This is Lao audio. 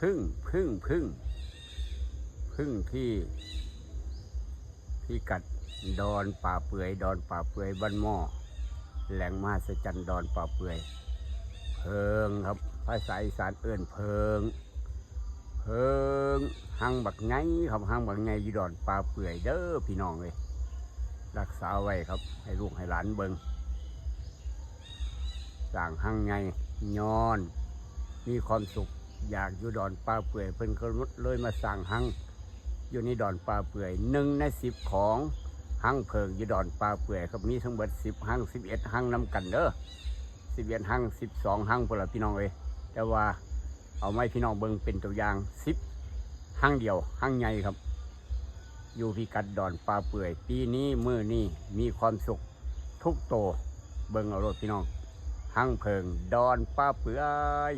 ຜຶ້ງ ຜຶ້ງ ຜຶ້ງ ຜຶ້ງທີ່ພິກັດດອນປ່າເປືອຍ ດອນປ່າເປືອຍບ້ານໝໍ້ ແຫຼ່ງມະຫັດສະຈັນດອນປ່າເປືອຍ ເຜິ້ງຄັບ ພາສາອີສານເອີ້ນເຜິ້ງ ເຜິ້ງ ຮັງບັກໃຫຍ່ຄັບ ຮັງບັກໃຫຍ່ຢູ່ດອນປ່າເປືອຍເດີພີ່ນ້ອງເອີຍ ຮັກສາໄວ້ຄັບ ໃຫ້ລູກໃຫ້ຫຼານເບິ່ງ ສ້າງຮັງໃຫຍ່ ຍ້ອນມີຄວາມສຸກ ຢາກຢູ່ດອນປ່າເປືອຍ ເພິ່ນກໍເລີຍມາສ້າງຮັງຢູ່ໃນດອນປ່າເປືອຍ ໜຶ່ງໃນສິບຂອງຮັງເຜິ້ງຢູ່ດອນປ່າເປືອຍຄັບ ມີທັງເບິດສິບຮັງ ສິບເອັດຮັງນຳກັນເດີ ສິບເອັດຮັງ ສິບສອງຮັງພຸ້ນລະພີ່ນ້ອງເອີຍ ແຕ່ວ່າເອົາມາໃຫ້ພີ່ນ້ອງເບິ່ງເປັນຕົວຢ່າງ ສິບຮັງດຽວ ຮັງໃຫຍ່ຄັບ ຢູ່ພິກັດດອນປ່າເປືອຍ ປີນີ້ມື້ນີ້ມີຄວາມສຸກທຸກໂຕ ເບິ່ງເອົາໂລດພີ່ນ້ອງ ຮັງເຜິ້ງດອນປ່າເປືອຍ